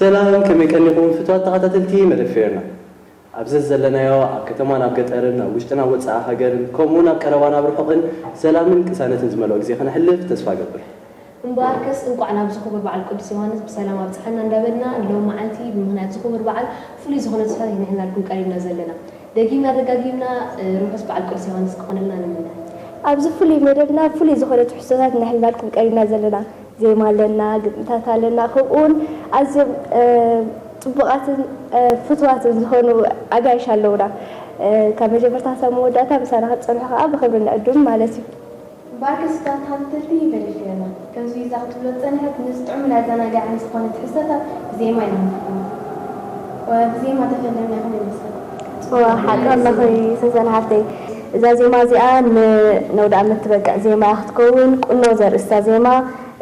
ሰላም፣ ከመይ ቀኒኹም ፍቱዋት ተኸታተልቲ መደብ ፌርና? ኣብ ዘዘለናዮ፣ ኣብ ከተማን ኣብ ገጠርን፣ ኣብ ውሽጥን ኣብ ወጻኢ ሃገርን፣ ከምኡውን ኣብ ቀረባን ኣብ ርሑቕን ሰላምን ቅሳነትን ዝመልኦ ግዜ ከነሕልፍ ተስፋ እገብር። እምበኣርከስ፣ እንቋዕ ናብዚ ክቡር በዓል ቅዱስ ዮሃንስ ብሰላም ኣብጽሓና እንዳበልና፣ ሎም መዓልቲ ብምኽንያት እዚ ክቡር በዓል ፍሉይ ዝኾነ ጽሑፋት ኢና ሒዝናልኩም ቀሪብና ዘለና። ደጊምና ደጋጊምና፣ እ፣ ርሑስ በዓል ቅዱስ ዮሃንስ ክኾነልና ንምነ። ኣብዚ ፍሉይ መደብና ፍሉይ ዝኾነ ትሕዝቶታት ኢና ሒዝናልኩም ቀሪብና ዘለና። ዜማ ኣለና፣ ግጥምታት ኣለና፣ ከምኡውን ኣዝዮም፣ እ፣ ጽቡቓትን፣ እ፣ ፍቱዋትን ዝኾኑ ኣጋይሽ ኣለውና። እ፣ ካብ መጀመርታ ክሳብ መወዳእታ ምሳና ክትጸንሑ ከኣ ብኽብሪ ንዕድም ማለት እዩ። እምበኣርከስ ተኸታተልቲ መደብ ፌርና፣ ከምዚ ቪዛ ክትብሎ ዝጸንሐት፣ ንዝጥዑምን ኣዘናጋዕን ዝኾነ ትሕዝቶታት ብዜማ ኢና ንፍትዎ። ወ-፣ ብዜማ ተፈለምና ኢኹም ይመስል። እወ፣ ሓቂ ኣለኺ ሰሰን ሓፍተይ። እዛ ዜማ እዚኣ ንነውዲ ዓመት ትበቅዕ ዜማ እያ ክትከውን። ቁኖ ዘርእስታ ዜማ፣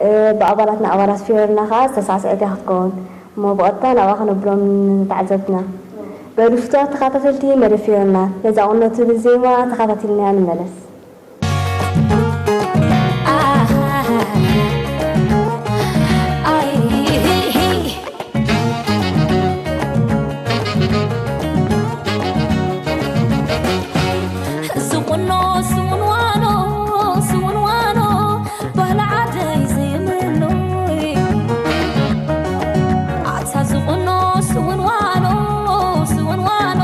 እ፣ ብኣባላትና ኣባላት ፌርና ከኣ ዝተሳዕስዐት እያ ክትከውን። እሞ ብቐጥታ ናብኣ ከነብሎም ንተዓዘብትና። በሉ ፍቱዋት ተኸታተልቲ መደብ ፌርና፣ ነዛ ቁኖ ትብል ዜማ ተኸታቲልናያ ንመለስ። እዚ ቁኖ ስውንዋኖ፣ ስውንዋኖ፣ ባህሊ ዓደይ ዘይምኖይ። ኣታ እዚ ቁኖ ስውንዋኖ፣ ስውንዋኖ፣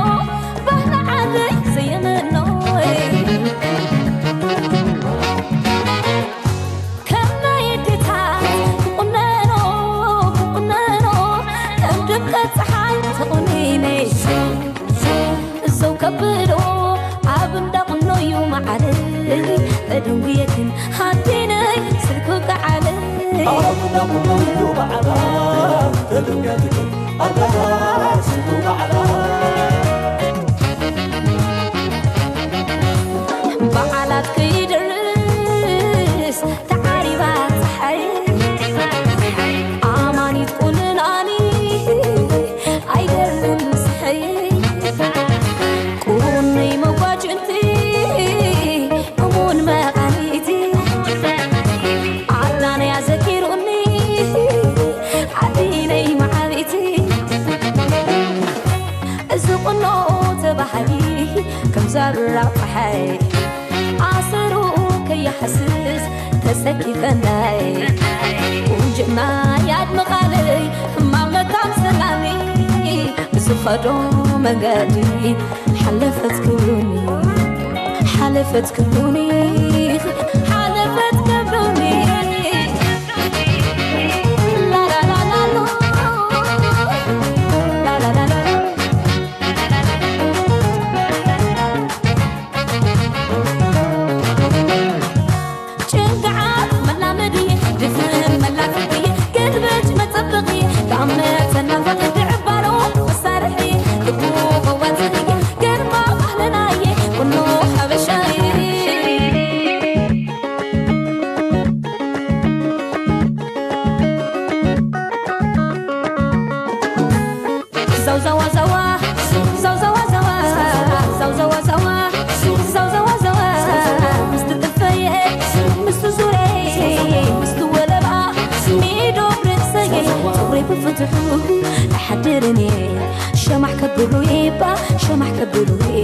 ባህሊ ዓደይ ዘይምኖይ። ከም ናይ ኣዴታት ክቑነኖ፣ ክቑነኖ፣ ከም ድምቀት ጸሓይ ተቖኒነ። እዞም ከብዶ ኣብ እንዳ ቁኖ እዩ መዓረይ። ተደንጉየ ግን ሃዲነይ ስልኩ ከዓለይ። ኣብ እንዳ ቁኖ እዩ መዓረይ። ተደንጉየ ግን ሃዲነይ ስልኩ ከዓለይ። በዓላት ከይደርስ ተዓሪባ ጸሓይ፣ ኣማኒት ቁንናኒ ኣይደልን ምሳሐይ። ቁነይ መጓጅንቲ እሙን መቓኒቲ፣ ዓድናይ ኣዘኪሩኒ ዓዲነይ መዓቢቲ። እዚ ቁኖ ተባሃጊ ከም ዛብራ ጸሓይ፣ ኣሰሩ ከይሓስስ ተሰኪፈናይ። ቁንጅና ያድምቓለይ ሕማም መታን ሰላሚ፣ ብዝኸዶ መንገዲ ሓለፈት ክብሉኒ፣ ሓለፈት ክብሉኒ፣ ሓለፈት ክብሉኒ። ላላላላሎ፣ ላላላላሎ። ጭንቅዓት መላመዲ፣ ድፍን መላፍቲ፣ ግልብጭ መጸበቒ፣ ጋመ ተናፋቂ፣ ድዕባሎ መሳርሒ፣ ልቡ መዋጽኢ፣ ግርማ ባህልናየ፣ ቁኖ ሓበሻየ። ዛውዛዋ ዛዋ፣ ዛውዛዋ ዛዋ፣ ዛውዛዋ ዛዋ፣ ዛውዛዋ ዛዋ፣ ምስቲ ጥልፈየ፣ ምስቲ ዙረየ፣ ምስቲ ወለባ፣ ሚዶ ብርእሰየ፣ ጸጉረይ ብፍትሑ ኣይሓድርን እየ። ሸማሕ ከብሉ ይባ፣ ሸማሕ ከብሉ እየ።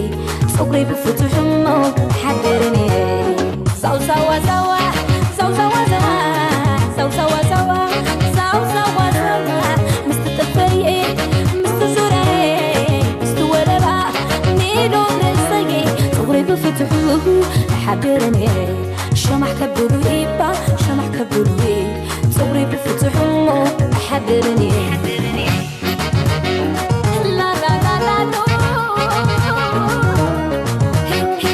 ጸጉረይ ብፍትሑ እሞ ኣይሓድርን እየ። ዛውዛዋ ዛዋ፣ ዛውዛዋ ዛዋ፣ ዛውዛዋ ዛዋ፣ ዛውዛዋ ዛዋ፣ ምስቲ ጥልፈየ፣ ምስቲ ዙረየ፣ ምስቲ ወለባ፣ ሚዶ ርእሰየ፣ ጸጉረይ ብፍትሑ ኣይሓድርን እየ። ሸማሕ ከብሉ ይባ፣ ሸማሕ ከብሉ እየ። ጸጉረይ ብፍትሑ እሞ ኣይሓድርን እየ። ላላላላሎ፣ ሄ፣ ሄ።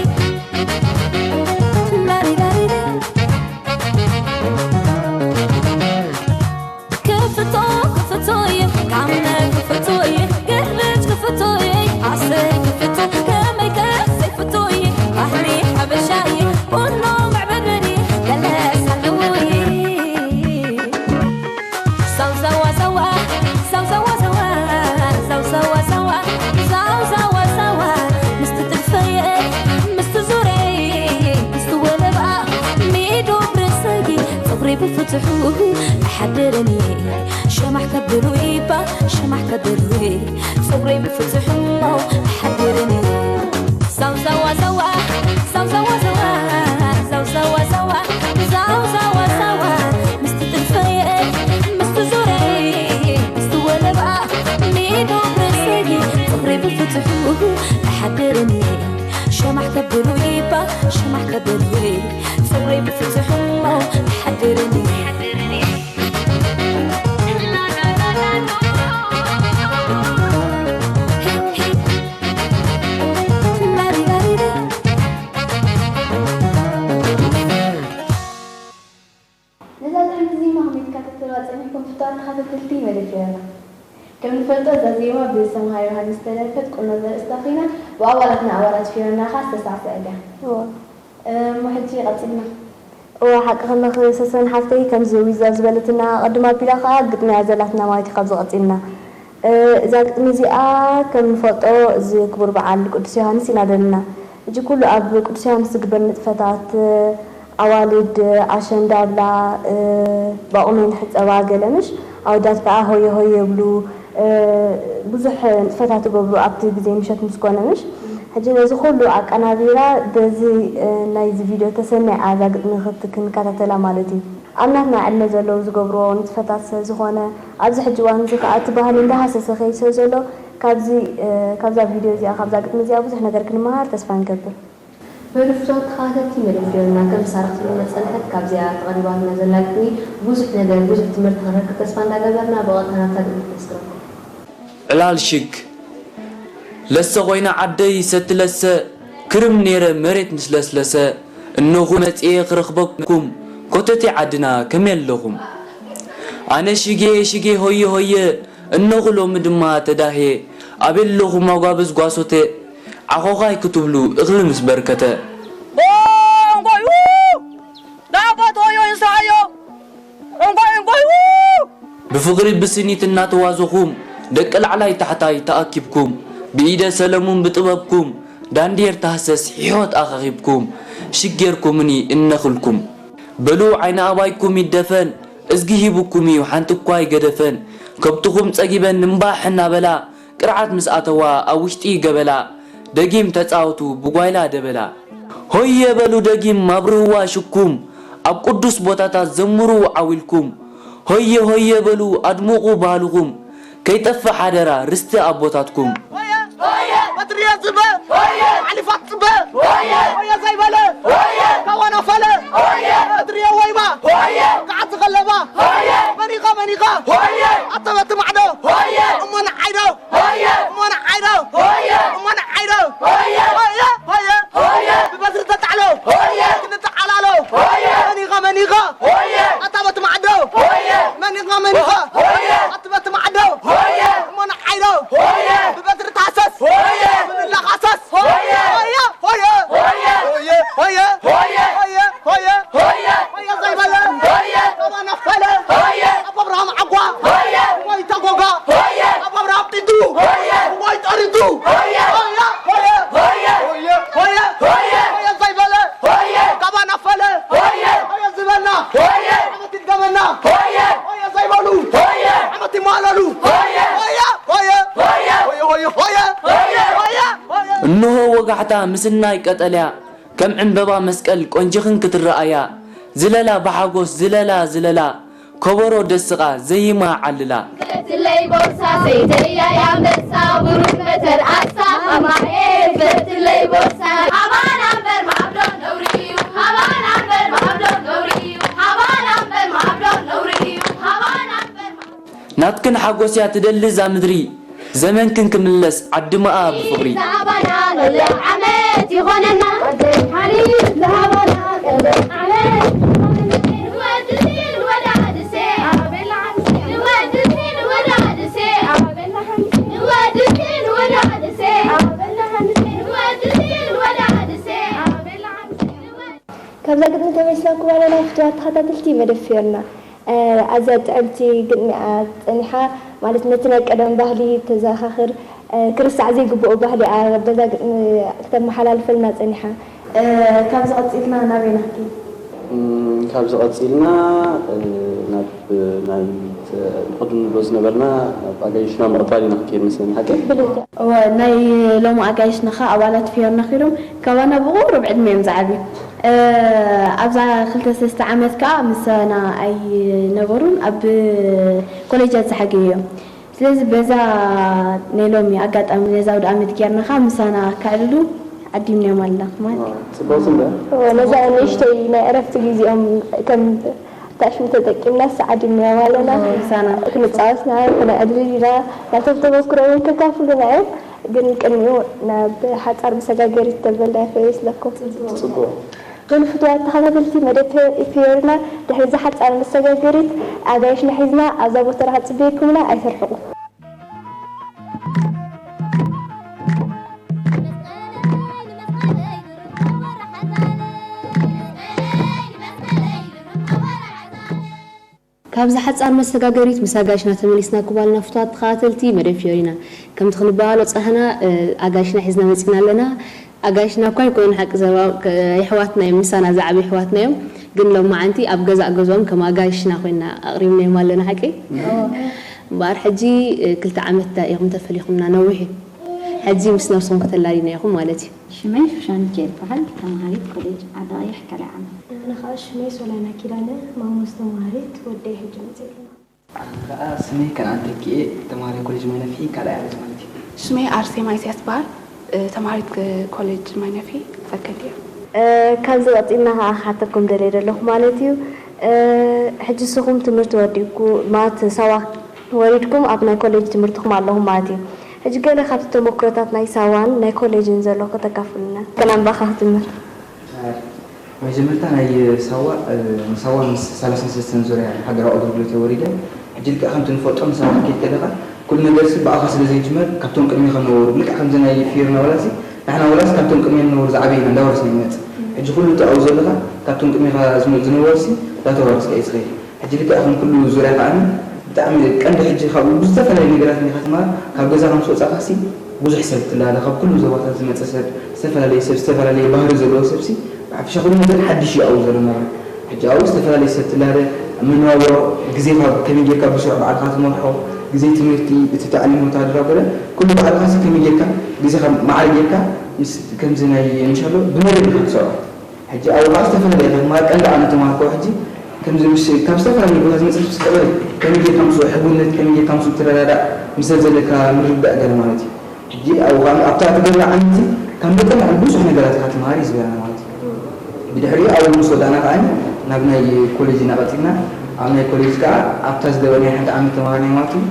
ክፍቶ ክፍቶ እየ፣ ጋመ ክፍቶ እየ፣ ግርጭ ክፍቶ እየ፣ ኣሰይ ክፍቶ፣ ከመይ ከ ዘይፍቶ እየ፣ ባህሊ ሓበሻ እየ፣ ቁኖ መዕበርበሪ ገለስ ኣለዎ እየ። ዛውዛዋ ዛዋ፣ ዛውዛዋ ዛዋ፣ ዛውዛዋ ዛዋ፣ ዛውዛዋ ዛዋ፣ ምስቲ ጥልፈየ፣ ምስቲ ዙረየ፣ ምስቲ ወለባ፣ ሚዶ ብርእሰየ፣ ጸጉረይ ብፍትሑ ኣይሓድርን እየ። ሽማሕ ከብሉ ይባ ሽማሕ ከብሉ፣ ጸጉረይ ብፍጹሕ እሞ ሓዲርኒ። ዛው ዛዋ ዛዋ፣ ዛው ዛዋ ዛዋ፣ ዛው ዛዋ ዛዋ፣ ዛው ዛዋ ዛዋ፣ ምስቲ ጥልፈየ፣ ምስቲ ዙረይ፣ ምስቲ ወለባ፣ ሚዶ ብሰጊ፣ ጸጉረይ ብፍጹሕ ሓዲርኒ። ሽማሕ ከብሉ ይባ ሽማሕ ከብሉ፣ ጸጉረይ ብፍጹሕ እሞ ሓዲርኒ። ነዛ ጥዕምቲ ዜማ ከመይ ትከታተልዋ ጸኒሕኩም ፍቱዋት ተኸታተልቲ መደብ ፌርና? ከም ንፈልጦ እዛ ዜማ ብሰምሃር ዮሃንስ ዝተደርፈት ቁኖ ዘርእስታ ኮይና ብኣባላትና ኣባላት ፌርና ከኣ ዝተሳዕሰዐት እያ። እወ። እሞ ሕጂ ቀጺልና። እወ፣ ሓቂ ከመኽሪ ሰሰን ሓፍተይ፣ ከምዚ ዊዛ ዝበለትና ቅድም ኣቢላ ከኣ ግጥሚ እያ ዘላትና ማለት እዩ። ካብዚ ቀጺልና፣ እ፣ እዛ ግጥሚ እዚኣ ከም ንፈልጦ እዚ ክቡር በዓል ቅዱስ ዮሃንስ ይናደልና። ሕጂ ኩሉ ኣብ ቅዱስ ዮሃንስ ዝግበር ንጥፈታት፣ እ፣ ኣዋልድ ኣሸንዳ ብላ፣ እ፣ ባቑመን ሕጸባ ገለ ምሽ፣ ኣወዳት ከኣ ሆየ ሆየ የብሉ፣ እ፣ ብዙሕ ንጥፈታት ይገብሩ ኣብቲ ግዜ ምሸት ምስ ኮነ ምሽ። ሕጂ ነዚ ኩሉ ኣቀናቢራ በዚ፣ እ፣ ናይዚ ቪድዮ ተሰኒዓ እዛ ግጥሚ ክት-፣ ክንከታተላ ማለት እዩ። ኣብ ናትና ዕድመ ዘለዉ ዝገብርዎ ንጥፈታት ስለ ዝኾነ፣ ኣብዚ ሕጂ እዋን እዚ ከኣ እቲ ባህሊ እንዳሃሰሰ ከይድ ስለ ዘሎ፣ ካብዚ፣ እ፣ ካብዛ ቪድዮ እዚኣ፣ ካብዛ ግጥሚ እዚኣ ብዙሕ ነገር ክንመሃር ተስፋ ንገብር። በሉ ፍቱዋት ተኸታተልቲ መደብ ፊዮርና፣ ከም ሳራ ክትብለና ዝጸንሐት ካብዚኣ ተቐሪባትና ዘላ ግጥሚ ብዙሕ ነገር፣ ብዙሕ ትምህርቲ ክንረክብ ተስፋ እንዳገበርና ብቐጥታ ናብታ ግጥሚ ክነስግረኩም። ዕላል ሽግ ለሰ ኮይና ዓደይ ሰቲ ለሰ ክርም ነይረ መሬት ምስ ለስለሰ እነኹ መጽኤ ክረኽበኩም ኮተቴ ዓድና ከመይ ኣለኹም? ኣነ ሽጌ ሽጌ ሆየ ሆየ እነኹ ሎሚ ድማ ተዳህየ ኣበይ ኣለኹም ኣጓብዝ ጓሶተ ዓኾዃይ ክትብሉ እኽሊ ምስ በርከተ። እንቋይ ዳቆት ሆዮ ይንሳዮ እንቋይ እንቋይ ብፍቕሪ ብስኒት እናተዋዘኹም ደቂ ላዕላይ ታሕታይ ተኣኪብኩም ብኢደ ሰለሙን ብጥበብኩም ዳንዴር ታህሰስ ሒሖት ኣኻኺብኩም ሽግ ጌርኩምኒ እነኽልኩም በሉ ዓይኒ ኣባይኩም ይደፈን እዝጊ ሂቡኩም እዩ ሓንቲ እኳ ኣይገደፈን ከብትኹም ጸጊበን እምባሕ እናበላ ቅርዓት ምስ ኣተዋ ኣብ ውሽጢ ገበላ ደጊም ተጻወቱ ብጓይላ ደበላ። ሆየ በሉ ደጊም ኣብርህዋ ሽኩም ኣብ ቅዱስ ቦታታት ዘምሩ ዓው ኢልኩም ሆየ ሆየ በሉ ኣድምቑ ባህልኹም ከይጠፍእ ሓደራ ርስቲ ኣቦታትኩም። ሆየ ሆየ በትርየ ዝበ ሆየ ሓሊፋ ትጽበ ሆየ ሆየ ዘይበለ ሆየ ካዋና ፈለ ሆየ በትርየ ወይባ ሆየ ከዓቲ ከለባ ሆየ መኒኻ መኒኻ ሆየ ኣተበቲ ማዕዶ ሆየ እሞ ንዓይዶ ሆየ እሞ ንዓይዶ ሆየ እሞ ንዓይዶ ሆየ ሆየ ሆየ ሆየ ብበትሪ ተጣዕሎ ሆየ ክንተዓላሎ ሆየ መኒኻ መኒኻ ሆየ ኣታበቲ ማዕዶ ሆየ መኒኻ መኒኻ ሆየ ኣትበቲ ማዕዶ ሆየ እሞ ንዓይዶ ሆየ ብበትሪ ተሃሰስ ሆየ ብብላ ሃሰስ ሆየ ሆየ ሆየ ሆየ ሆየ ሆየ ሆየ ሆየ ሆየ ሆየ ሆየ ሆየ ሆየ ዘይበለ ሆየ ካባና ፈለ ሆየ ኣብ ኣብርሃም ዓጓ ሆየ ወይ ተጎጋ ሆየ ኣብ ኣብርሃም ጢንቱ ሆየ ወይ ጠሪቱ ሆየ ሆየ ሆየ ሆየ ሆየ ሆየ ሆየ ሆየ ዘይበለ ሆየ ካባና ፈለ ሆየ ሆየ ዝበልና ሆየ ዓመት ይድገመና ሆየ ሆየ ዘይበሉ ሆየ ዓመት ይማለሉ ሆየ ሆየ ሆየ ሆየ ሆየ ሆየ ሆየ ሆየ ሆየ ሆየ እንሆ ወጋሕታ ምስናይ ቀጠልያ ከም ዕምበባ መስቀል ቆንጂኽን ክትረኣያ ዝለላ ብሓጎስ ዝለላ ዝለላ ከበሮ ደስቓ ዘይማ ዓልላ። ፈትለይ ቦርሳ ሰይተያ ኣንበሳ ብሩክ መተር ኣሳ ኣማኤ ፈትለይ ቦርሳ ሃባና እምበር ማዕብሎ ነውሪ እዩ ሃባና እምበር ማዕብሎ ነውሪ እዩ ሃባና እምበር ማዕብሎ ነውሪ እዩ ሃባና እምበር ማዕብሎ ናትክን ሓጎስ እያ ትደሊ እዛ ምድሪ ዘመንክን ክምለስ ዓዲ መኣ ብፍቕሪ። ዝሃባና ቀለብ ዓመት ይኾነና። ኣደይ ሓሊፍ ዝሃባና ቀለብ ዓመት ይኾነና። ንወድሲ ንወዳድሲ ኣቤላ ዓንሲ። ንወድሲ ንወዳድሲ ኣቤላ ዓንሲ። ንወድሲ ንወዳድሲ ኣቤላ ዓንሲ። ንወድሲ ንወዳድሲ ኣቤላ ዓንሲ። ካብዛ ግጥሚ ተመሊስና ክባለና ፍትዋት ተኸታተልቲ መደብ ፌርና። ኣዝያ ጥዕምቲ ግጥሚ እያ ጸኒሓ፣ ማለት ነቲ ናይ ቀደም ባህሊ ተዘኻኽር፣ ክርሳዕ ዘይግብኦ ባህሊ እያ በዛ ግጥሚ ክተመሓላልፈልና ጸኒሓ። ካብዚ ቀጺልና ናበይ ንኽከይድ? እም፣ ካብዚ ቀጺልና፣ እ፣ ናብ ናይ፣ እ፣ ንቕድም ንብሎ ዝነበርና ናብ ኣጋይሽና ምቕባል ኢና ክንከይድ መስለኒ፣ ሓቂ? እወ፣ ናይ ሎሚ ኣጋይሽና ኸኣ ኣባላት ፊዮርና ኮይኖም ካባና ብቑሩብ ዕድመ እዮም ዝዓብዩ። እ፣ ኣብዛ ክልተ ሰለስተ ዓመት ከኣ ምሳና ኣይነበሩን፣ ኣብ ኮሌጃት ዝሓገዩ እዮም። ስለዚ በዛ ናይ ሎሚ ኣጋጣሚ ነዚ ኣውደ ኣመት ጌርና ኸኣ ምሳና ከዕልሉ ዓዲምናዮም ኣለና ማለት እዩ። ጽቡቕ እንደ እወ፣ ነዛ ንእሽተይ ናይ ዕረፍቲ ግዜኦም ከም ታሽሙ ተጠቂምናስ ዓዲምናዮም ኣለና። ምሳና ክንጻወትና ክነዕልል ኢና። ናቶም ተመክሮ እውን ከካፍሉና እዮም። ግን ቅድሚኡ ናብ ሓጻር መሰጋገሪት ተበልና ይፈይስለኩም። ጽቡቕ። ግን ፍቱዋት ተኸታተልቲ መደብ ፊዮርና፣ ድሕሪ እዛ ሓጻር መሰጋገሪት ኣጋይሽና ሒዝና ኣብዛ ቦታ ክጽበየኩምና ኣይትርሕቁ። ካብዛ ሓጻር መሰጋገሪት ምስ ኣጋይሽና ተመሊስና ክቡራት ፍቱዋት ተኸታተልቲ መደብ ፊዮሪና። ከምቲ ክንበሃሎ ጸናሕና፣ እ፣ ኣጋይሽና ሒዝና መጺና ኣለና። ኣጋይሽና እኳ ኣይኮኑን ሓቂ ዘረባ፣ ክ-፣ የሕዋትና እዮም፣ ምሳና ዝዓብዩ የሕዋትና እዮም። ግን ሎማዓንቲ ኣብ ገዛእ ገዝኦም ከም ኣጋይሽና ኮይና ኣቕሪብናዮም ኣለና ሓቂ? እምበኣር ሕጂ፣ እ፣ ክልተ ዓመት ዳ ኢኹም ተፈሊኹምና ነዊሕ እዩ። ሕጂ ምስ ነብስኹም ከተላልዩና ኢኹም ማለት እዩ። ሽመይ ሹሻን ሚካኤል ይበሃል። ተምሃሪት ኮሌጅ ዓዲ ቀይሕ ካልኣይ ዓመት። ኣነ ከዓ ሽመይ ሶልያና ኪዳነ፣ ማሙስ ተምሃሪት ወደይ ሕጂ መፂእ ኣለና። ኣነ ከዓ ስመይ ከነኣን ተኪኤ፣ ተምሃራይ ኮሌጅ ማይ ነፍሒ ካልኣይ ዓመት ማለት እዩ። ሽመይ ኣርሴማ ኢሳያስ ይበሃል። እ፣ ተምሃሪት ኮሌጅ ማይ ነፍሒ ሰከንድ እየ። እ፣ ካብዚ ቀፂልና ከዓ ክሓተኩም ደልየ ዘለኹ ማለት እዩ። እ፣ ሕጂ ንስኹም ትምህርቲ ወዲእኩ ማለት ሳዋ ወሪድኩም ኣብ ናይ ኮሌጅ ትምህርትኹም ኣለኹም ማለት እዩ። ሕጂ ገለ ካብቲ ተመክሮታት ናይ ሳዋን ናይ ኮሌጅን ዘሎ ከተካፍሉና። ከናንባኻ ክትምር። መጀመርታ ናይ ሳዋ፣ እ፣ ንሳዋ ምስ ሰላሳን ሰለስተን ዙርያ ሃገራዊ ኣገልግሎት እየ ወሪደ። ሕጂ ልክዕ ከምቲ ንፈልጦ ንሳዋ ክትከይድ ከለኻ ኩሉ ነገርሲ ብኣኻ ስለ ዘይጅመር ካብቶም ቅድሜኻ ዝነበሩ ልክዕ ከምዚ ናይ ፊዮርና ወላሲ ንሕና ወላሲ ካብቶም ቅድሜ ዝነበሩ ዝዓበየ ኢና እንዳወረስና ንመጽእ። ሕጂ ኩሉ እቲ ኣብኡ ዘለኻ ካብቶም ቅድሜኻ ዝመ-፣ ዝነበሩሲ እንዳተዋረስካ እዩ ዝኸይድ። ሕጂ ልክዕ ከም ኩሉ ዙርያ ከኣ ብጣዕሚ ቀንዲ ሕጂ ካብኡ ብዝተፈላለዩ ነገራት ኢኻ ትመሃር። ካብ ገዛ ከም ዝወጻኻሲ ብዙሕ ሰብ ትላለ፣ ካብ ኩሉ ዞባታት ዝመጸ ሰብ፣ ዝተፈላለየ ሰብ፣ ዝተፈላለየ ባህሪ ዘለዎ ሰብሲ ብሓፈሻ ኩሉ ነገር ሓድሽ እዩ ኣብኡ ዘሎ መብርሂ። ሕጂ ኣብኡ ዝተፈላለየ ሰብ ትላለ፣ መነባብሮ ግዜኻ ከመይ ጌርካ ብስሩዕ ባዕልኻ ትመርሖ፣ ግዜ ትምህርቲ፣ እቲ ታዕሊም ወተሃደራዊ ገለ ኩሉ ባዕልኻሲ ከመይ ጌርካ ግዜኻ ማዕረ ጌርካ ምስ ከምዚ ናይ ምሻሎ ብመደብ ኢኻ ትሰርዖ። ሕጂ ኣብኡ ከዓ ዝተፈላለየ ኢኻ ትመሃር። ቀንዲ ኣነ ተምሃርኮ ሕጂ ከምዚ ምስ ካብ ዝተፈላለየ ቦታ ዝመፅእ ምስ ቀበል ከመይ ጌርካ ምስኡ ሕውነት ከመይ ጌርካ ምስኡ ትረዳዳእ ምስ ሰብ ዘለካ ምርድዳእ ገለ ማለት እዩ። ሕጂ ኣብኡ ከዓ ኣብታ ትገብራ ዓመት ካብ መጠን ንላዕሊ ብዙሕ ነገራት ኢኻ ትመሃር እዩ ዝበለና ማለት እዩ። ብድሕሪኡ ኣብኡ ምስ ወዳእና ከዓ ናብ ናይ ኮሌጅ ኢና ቀፂልና። ኣብ ናይ ኮሌጅ ከዓ ኣብታ ዝገበርናዮ ሓንቲ ዓመት ተምሃርና ማለት እዩ።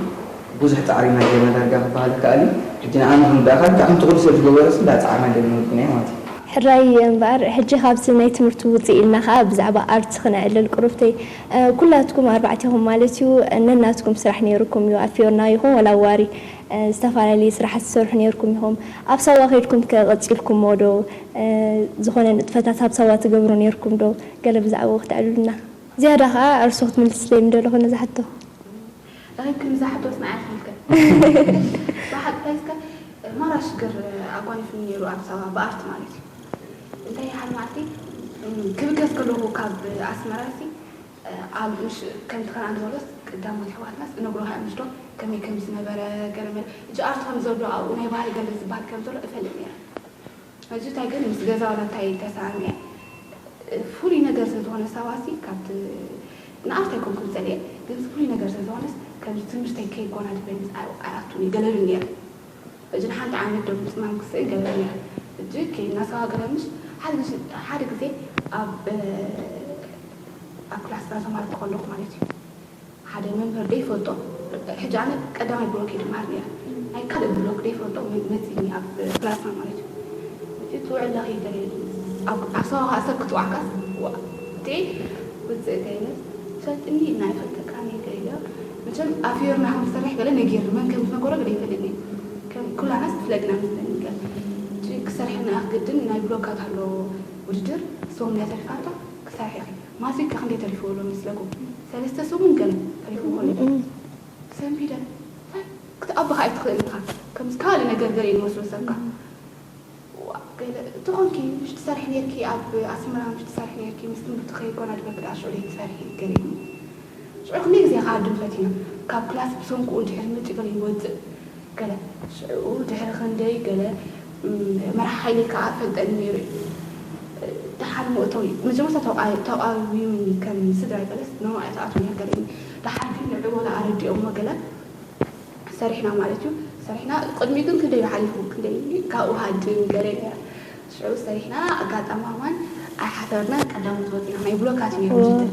ብዙሕ ፃዕሪ ኢና ጌርና ዳርጋ ክበሃል ይከኣል እዩ። ሕጂ ንዓና ክንወዳእካ ከዓ ከምቲ ኩሉ ሰብ ዝገበረስ እንዳፃዕርና ጌርና ወዲእናዮ ማለት እዩ። ሕራይ እምበኣር፣ ሕጂ ካብዚ ናይ ትምህርቲ ውፅእ ኢልና ኸዓ ብዛዕባ ኣርት ኽነዕልል ቁሩብተይ። እ፣ ኩላትኩም ኣርባዕቴኹም ማለት እዩ፣ ነናትኩም ስራሕ ነይሩኩም እዩ፣ ኣብ ፊዮርና ይኹን ወላ ዋሪ፣ እ፣ ዝተፈላለየ ስራሓት ትሰርሑ ነይርኩም ኢኹም። ኣብ ሳዋ ከይድኩም ከ ቀጺልኩሞ ዶ? እ፣ ዝኾነ ንጥፈታት ኣብ ሳዋ ትገብሩ ነይርኩም ዶ? ገለ ብዛዕባኡ ክትዕልሉና። ዝያዳ ኸዓ ኣርሱ ክትምልስለይ ምደለኹ ነዛ ሕቶ። ርክብ ንዛ ሕቶስ ንዓይ ክምልከት። ብሓቂ ሒዝካ ማራ ሽግር ኣጓኒፉኒ ነይሩ ኣብ ሳዋ ብኣርት ማለት እዩ። እንታይ ሓደ መዓልቲ ክብገስ ከለኹ ካብ ኣስመራሲ ኣብ ምሽ ከምቲ ከነኣን ዝበሎስ ቀዳሞት ኣሕዋትናስ እነግሮኻ እዮም ምስዶ ከመይ ከም ዝነበረ ገለ መለ ሕጂ ኣርት ከም ዘሎ ኣብኡ ናይ ባህሊ ገለ ዝበሃል ከም ዘሎ እፈልጥ ነይረ። ሕጂ እንታይ ግን ምስ ገዛ ዋላ እንታይ ተሰኣሚዐ ፍሉይ ነገር ስለ ዝኾነ ሳዋሲ ካብቲ ንኣርት ኣይኮንኩን ዝጸልየ ግን ፍሉይ ነገር ስለ ዝኾነስ ከምዚ ትምህርተይ ከይጎናድፈኒ ኣይኣቱን ይገለብን ነይረ። ሕጂ ንሓንቲ ዓመት ደሞ ጽማም ክስእን ገለኒ እያ። ሕጂ ከይድና ሳዋ ገለምሽ ሓደ ግዜ ሓደ ግዜ ኣብ ኣብ ክላስና ተማርኩ ከለኹ ማለት እዩ ሓደ መምህር ደይፈልጦ ሕጂ ኣነ ቀዳማይ ብሎክ እየ ድመሃር ነይረ ናይ ካልእ ብሎክ ደይፈልጦ መ- መፂኒ ኣብ ክላስና ማለት እዩ እቲ ውዕል ዳኺ ገለ ኣብ ኣብ ሰባ ከዓ ሰብ ክትዋዕካስ ዋ- እቲ ውፅእ ገይነት ትፈልጥኒ ኢልና ይፈልጠካ ነይ ገለ መቸም ኣፍዮርና ከም ዝሰርሕ ገለ ነጊር መን ከም ዝነገሮ ገለ ይፈልጥኒ ከም ኩላናስ ትፍለጥና መስለኒ ገለ ሕጂ ክሰርሕ ንኣኽ ግድን ናይ ብሎካት ኣሎ ውድድር ሶም ናይ ተሪፋቶ ክሰርሕ ኢኺ ማትሪክ ከ ክንደይ ተሪፍዎ ኣሎ መስለኩም? ሰለስተ ሰሙን ገለ ተሪፍዎ ኣሎ። ሰንቢደ። እንታይ? ክትኣቢ ከኣ ኣይትኽእልን ኢኻ። ከምዚ ካልእ ነገር ገለ እዩ ዝመስሎ ሰብካ። ዋእ፣ ገለ እንተኾንኪ ምሽ ትሰርሒ ኔርኪ ኣብ ኣስመራ ምሽ ትሰርሒ ኔርኪ ምስ ትኸይድ ኮና ዝበልክ ደኣ ሽዑ ዘይትሰርሒ ገለ ኢሉ። ሽዑ ክንደይ ግዜ ከኣ ድምጸት ኢና ካብ ክላስ ብሰንክኡ እንድሕር ምጭ ኢሉ ይወጽእ ገለ። ሽዑ ድሕሪ ክንደይ ገለ፣ እም፣ መራሒ ሓይሊ ከኣ ፈልጠኒ ነይሩ እዩ። ደሓር መእተዊ መጀመርታ ተቃ-፣ ተቃዊሙኒ ከም ስድራይ ገለስ ንዕኡ ኣይተኣትወን እየ ገለ ኢሉ። ደሓር ግን ንዕኡ ወላ ኣረዲኦሞ ገለ ሰሪሕና ማለት እዩ። ሰሪሕና ቅድሚኡ ግን ክንደይ ሓሊፉ ክንደይ ካብኡ ሃድም ገለ ነይረ። ሽዑ ሰሪሕና ኣጋጣሚ ከማን ኣይሓፈርናን ቀዳሞት ወፂና ናይ ብሎካት እዩ ነይሩ ውድድር።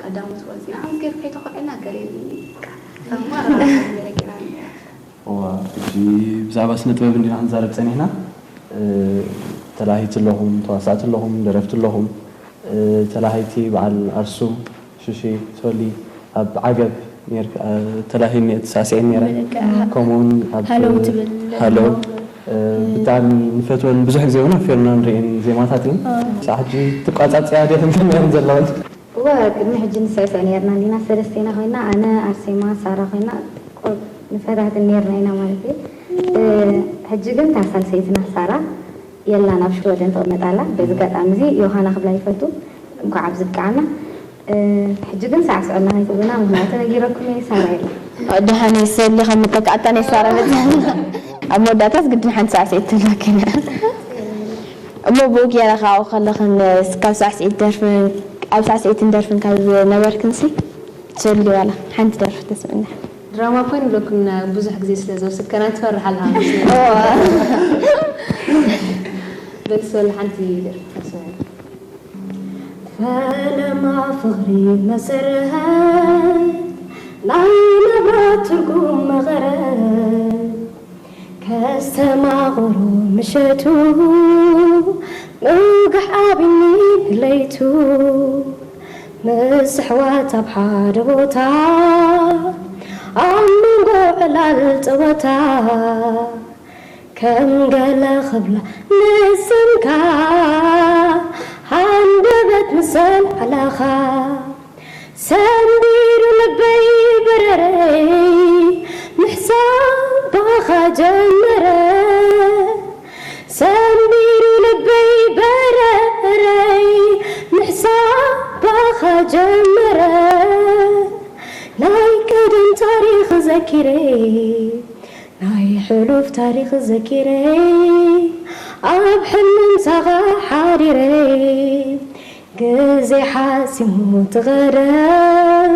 ቀዳሞት ወፂና ምስ ገይር ከይተኮዐና ገለ በቃ ሰማ ገለ ገይራ ነይራ። እዋ፣ ሕጂ ብዛዕባ ስነ ጥበብ እንዲና ክንዛረብ ጸኒሕና። እ፣ ተላሂቲ ኣለኹም፣ ተዋሳእቲ ኣለኹም፣ ደረፍቲ ኣለኹም። እ፣ ተላሃይቲ በዓል ኣርሱም፣ ሽሺ፣ ሶሊ፣ ኣብ ዓገብ ኔርካ፣ እ፣ ተላሂኒ እየ ተሳሲዐ ኔረ። በቃ፣ ከምኡውን ኣብ ሃለው ትብል ሃለው፣ ኣለዎ። እ፣ ብጣዕሚ ንፈትወን፣ ብዙሕ ግዜ እውን ኣፊርና ንርእየን ዜማታት እየን። ኣዎ። ክሳዕ ሕጂ ትቋጻጽያ ድየን ከምተን ዘለዋን? እወ፣ ቅድሚ ሕጂ ንስዕስዕ ኔርና እንዲና፣ ሰለስቴና ኮይና፣ ኣነ፣ ኣርሴማ፣ ሳራ ኮይና፣ ቆ-፣ ንፈታትን ኔርና ኢና ማለት እዩ። እ፣ ሕጂ ግን እታ ሳልሰይትና ሳራ የላን፣ ኣብ ሽወደን ትቕመጥ ኣላ። በዚ ኣጋጣሚ እዚ ዮሃና ክብላ ይፈቱ፣ እንኳዕ ኣብዚ ብቅዓና። እ፣ ሕጂ ግን ሳዕስዑና ከይትብሉና፣ ምኽንያቱ ነጊረኩም እየ፣ ሳራ የላ። ደሓን እየ፣ ሰሊ ከም መተካእታ ናይ ሳራ መፅያ። ኣብ መወዳእታስ ግድን ሓንቲ ሳዕስዒት ትህልወኪ እያ። እሞ ብኡ ገይረ ካብኡ ከለኽን፣ ካብ ሳዕስዒት ደርፍን፣ ኣብ ሳዕስዒትን ደርፍን ካብ ዝነበርክንሲ፣ ሰሊ ዋላ ሓንቲ ደርፊ ተስምዕና። ድራማ እኮ ንብለኩም ኢና ብዙሕ ግዜ ስለ ዝወሰድከና ትፈርሕ ኣለኻ መስለኒ። በል ሰሊ ሓንቲ ደርፊ ተስምዕና። ፈለማ ፍቕሪ መሰረት ናይ መብራት ትርጉም መቐረት ከስተማቕሮ ምሸቱ ምውጋሕ ኣቢኒ ለይቱ ምስ ኣሕዋት ኣብ ሓደ ቦታ ኣብ መንጎ ዕላል ጸወታ ከም ገለ ክብላ ንስምካ ሃንደበት ምሰል ዓላኻ ሰንቢሩ ልበይ በረረይ ምሕሳብ ባኻ ጀመረ ሰንቢሩ ልበይ በረረይ ምሕሳብ ባኻ ጀመረ ናይ ቀደም ታሪኽ ዘኪረ ናይ ሕሉፍ ታሪኽ ዘኪረ ኣብ ሕልሚ ምሳኻ ሓዲረ ግዜ ሓሲሙ ትቐደም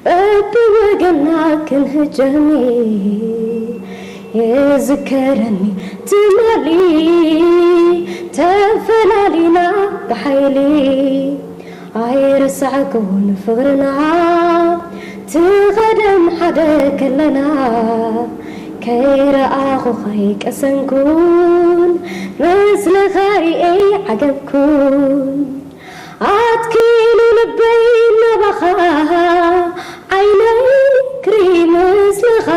በብወገና ክንህጀሚ ይዝከረኒ ትማሊ ተፈላሊና ብሓይሊ ኣይረሳዕኩን ፍቕርና ትቐደም ሓደ ከለና ከይረኣኹኻ ኣይቀሰንኩን ምስልኻ ሪኤ ዓገብኩን ኣትኪሉ ልበይ ናባኻ ዓይነይ ክሪ ምስልኻ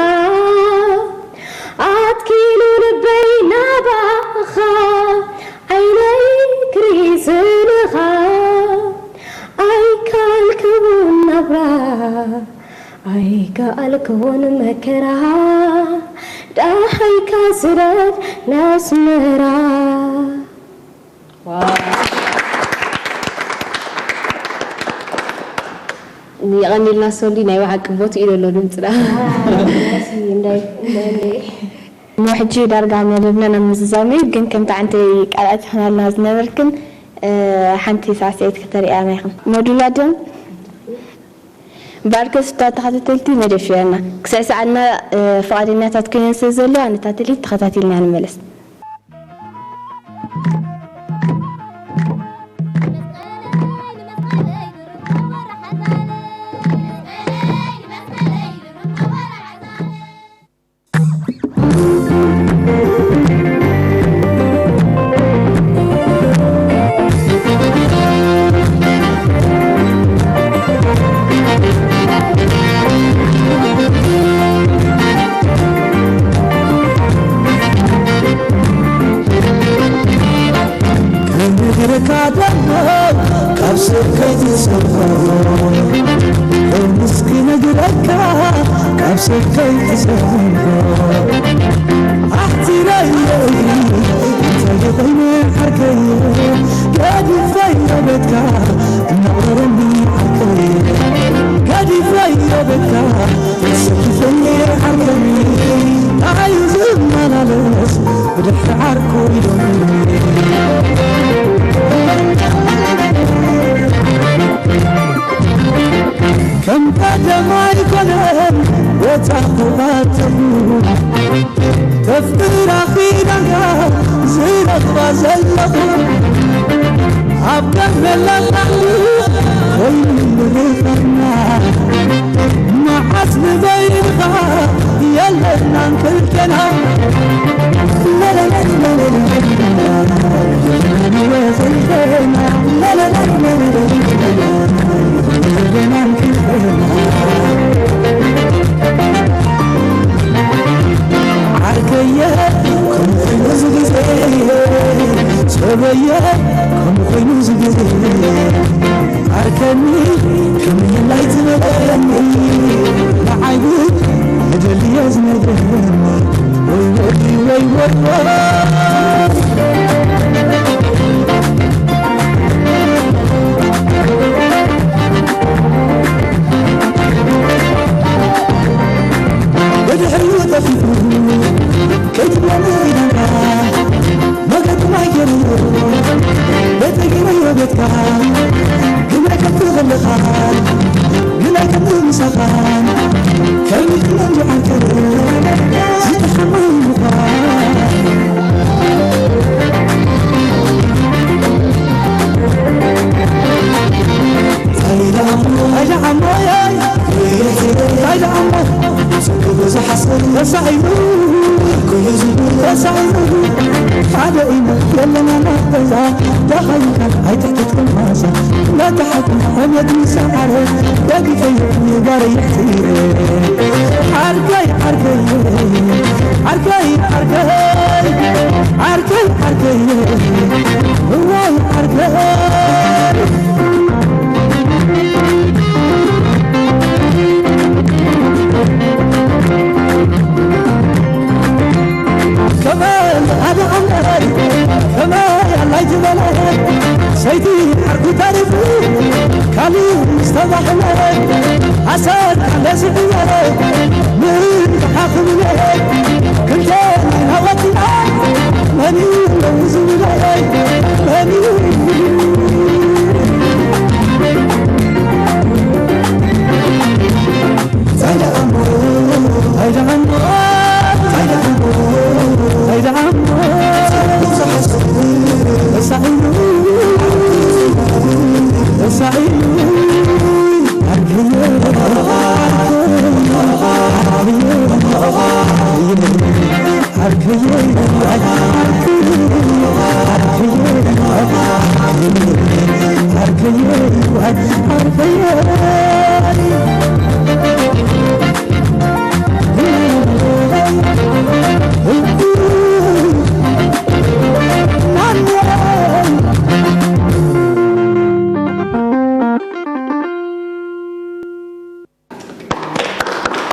ኣትኪሉ ልበይ ናባኻ ዓይነይ ክሪ ስእልኻ ኣይከኣልክዎን ናብራ ኣይከኣልክዎን መከራ ደሃይካ ስደት ነስመራ። የቐኒልና ሶሊ ናይ ብሓቂ ቦቲ እዩ ዘሎ ድምፅና። እሞ ሕጂ ዳርጋ መደብና ናብ ምዝዛም እዩ ግን ከምቲ ዓንተይ ቃል ኣቲኽናልና ዝነበርክን ሓንቲ ሳዕስዒት ከተርእያና ኢኽን መዱላ ደም ባርከ ስታ ተኸታተልቲ መደብ ሽወና ክስዕስዓልና ፍቓደኛታት ኮይነን ስለ ዘለዋ ነታ ትልሂት ተኸታቲልና ንመለስ። ከነግረካ ደሎ ካብ ሰብ ከይትሰምዖ ምስኪ ነግረካ ካብ ሰብ ከይትሰምዖ ኣሕቲረዮ እንተይኾይነ ዓርከየ ገዲፈዮ ቤትካ ጻዕቑቓትኹ ተፍቅራ ኺዳንካ ዝረኽባ ዘለኹ ኣብ ደመላና ኮይኑ ምርኻና መዓስ ንበይንኻ የለናን ክልቴና። ዓርከየ ከምኡ ኮይኑ ዝግዜ ሰበየ ከምኡ ኮይኑ ዝግዜ ዓርከኒ ከምየላይ ዝበለኒ ንዓይ እውን እደልዮ ዝነግረኒ ወይ ወይ ወይ ወይ ወይ ብድሕሪኡ ጠፊኡ ከይትብለኒ ኢለካ መገዲ ማይ ገይሩ ቤተይ ገይረዮ ቤትካ ግን ኣይከፍት ከለኻ ግን ኣይከፍት ምሳኻ ከሚት መንዲ ዓንተር ዝተሓማይ ምዃን ሓደ ኢና ዘለና ናብ ገዛ ደሃይካ ኣይትሕተት ከማሳ እንዳተሓት ሕመት ምሳዓረ ገዲፈዮ ንጋር ይሕትየ ዓርከይ ዓርከይ ዓርከይ ዓርከይ ዓርከይ ዓርከይ እዋይ ዓርከይ ከመይ ኣደ ዓመይ ከመይ ኣላይ ዝበለ ሰይቲ ዓርኩ ተሪፉ ካልእ ዝተባህለ ኣሰር ካለ ዝብለ ምን ተሓኽምለ ክልተ ናወትና መን እዩ ለው ዝብለ መን እዩ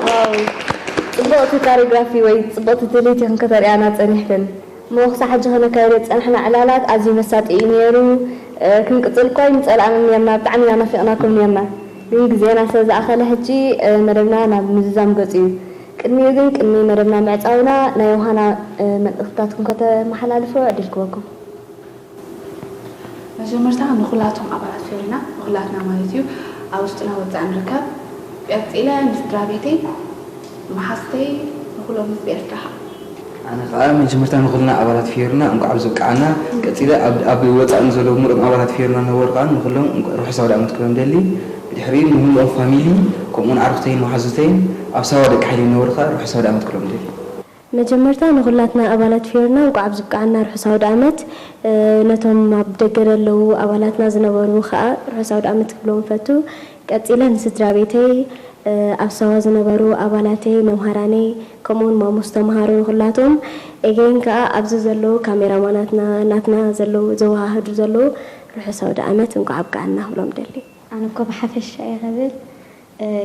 ዋው፣ ጽብቕቲ ካሪግራፊ ወይ ጽብቕቲ ትልሂት ኢኽን ከተርእያና ጸኒሕክን። እሞ ክሳዕ ሕጂ ከነካይዶ ዝጸናሕና ዕላላት ኣዝዩ መሳጢ እዩ ነይሩ። እ፣ ክንቅጽል እኳ ኣይንጸላእናን ነርና፣ ብጣዕሚ ኢና ናፊቕናኩም ነርና። ግን ግዜና ስለ ዝኣኸለ ሕጂ፣ እ፣ መደብና ናብ ምዝዛም ገጹ እዩ። ቅድሚኡ ግን ቅድሚ መደብና ምዕጻውና ናይ ዮሃና፣ እ፣ መልእኽትታትኩም ከተመሓላልፉ ዕድል ክበኩም። መጀመርታ ንኹላቶም ኣባላት ፊዮሪና፣ ንኹላትና ማለት እዩ፣ ኣብ ውሽጥና ወጻእን ንርከብ። ቀጺለ ንስድራ ቤተይ፣ ንመሓዙተይ፣ ንኹሎም ህዝቢ ኤርትራ ኸኣ። ኣነ ኸኣ መጀመርታ ንኹልና ኣባላት ፊዮሪና እንቋዕ ኣብዚ ኣብቅዓና። ቀጺለ ኣብ ኣብ ወጻኢ ንዘለዉ ምሉኦም ኣባላት ፊዮሪና ንነበሩ ኸኣ ንኹሎም እንቋዕ ርሑስ ኣውደኣመት ክብሎም እደሊ። ብድሕሪኡ ንመላኦም ፋሚሊ ከምኡውን ኣዕሩኽተይን መሓዙተይን ኣብ ሳዋ ደቂ ሓይሊ ንነበሩ ኸኣ ርሑስ ኣውደኣመት ክብሎም እደሊ። መጀመርታ ንኹላትና ኣባላት ፊዮርና እንቋዕ ኣብዚ ኣብቅዓና ርሑስ ኣውደኣመት። ነቶም ኣብ ደገ ዘለዉ ኣባላትና ዝነበሩ ኸኣ ርሑስ ኣውደኣመት ክብሎም እፈቱ። ቀጺለ ንስድራ ቤተይ፣ ኣብ ሳዋ ዝነበሩ ኣባላተይ፣ መምሃራነይ፣ ከምኡውን ማሙስ ተምሃሮ ንኹላቶም፣ ኤገይን ከኣ ኣብዚ ዘለዉ ካሜራማናትና፣ ናትና ዘለዉ፣ ዘወሃህዱ ዘለዉ ርሑስ ኣውደኣመት እንቋዕ ኣብቅዓና ክብሎም እደሊ። ኣነ እኮ ብሓፈሻ እየ ክብል፣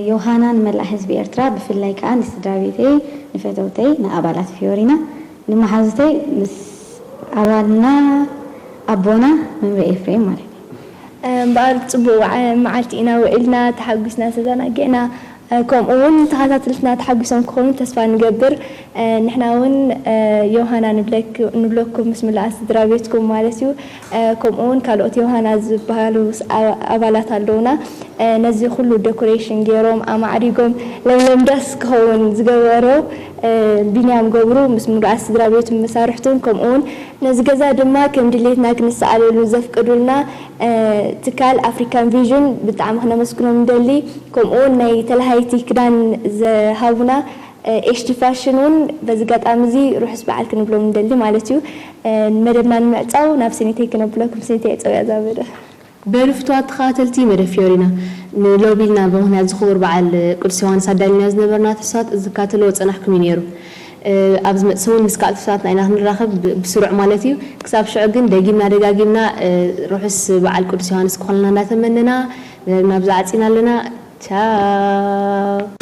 ዮሃና ንመላእ ህዝቢ ኤርትራ ብፍላይ ከኣ ንስድራ ቤተይ ንፈተውተይ ንኣባላት ፊዮሪና ንመሓዙተይ ምስ ኣባልና ኣቦና መምህር ኤፍሬም ማለት እዩ። እምበኣር ጽቡቕ መዓልቲ ኢና ውዒልና ተሓጒስና ተዘናጊዕና ከምኡ እውን ተኸታተልትና ተሓጒሶም ክኾኑ ተስፋ ንገብር። ንሕና እውን ዮሃና ንብለኩም ምስ ምልኣት ስድራ ቤትኩም ማለት እዩ። ከምኡ እውን ካልኦት ዮሃና ዝበሃሉ ኣባላት ኣለውና። ነዚ ኩሉ ዶኮሬሽን ገይሮም ኣማዕሪጎም ለምለም ዳስ ክኸውን ዝገበሮ ቢንያም ገብሩ ምስ ምሉኣት ስድራ ቤቱን መሳርሕቱን ከምኡ እውን ነዚ ገዛ ድማ ከም ድሌትና ክንሰኣለሉ ዘፍቅዱልና ትካል ኣፍሪካን ቪዥን ብጣዕሚ ክነመስግኖም ንደሊ። ከምኡ እውን ናይ ተለሃይቲ ክዳን ዝሃቡና ኤሽቲ ፋሽን እውን በዚ ኣጋጣሚ እዚ ርሑስ በዓል ክንብሎም ንደሊ ማለት እዩ። መደብና ንምዕፃው ናብ ስኒተይ ክነብለኩም። ስኒተይ ዕፀው እያ እዛ መደብ። በሉ ፍቱዋት ተኸታተልቲ መደብ ፊዮሪና፣ ንሎሚ ኢልና ብምኽንያት ዝኽቡር በዓል ቅዱስ ዮሃንስ ኣዳሊና ዝነበርና ትሕዝቶታት እዚ ዝከታተልዎ ዝፀናሕኩም እዩ ነይሩ። ኣብ ዝመፅእ ሰሙን ምስ ካልኦት ትሕዝቶታትና ኢና ክንራኸብ ብስሩዕ ማለት እዩ። ክሳብ ሽዑ ግን ደጊምና ደጋጊምና ርሑስ በዓል ቅዱስ ዮሃንስ ክኾንልና እንዳተመነና መደብና ብዛ ዓፂና ኣለና። ቻው።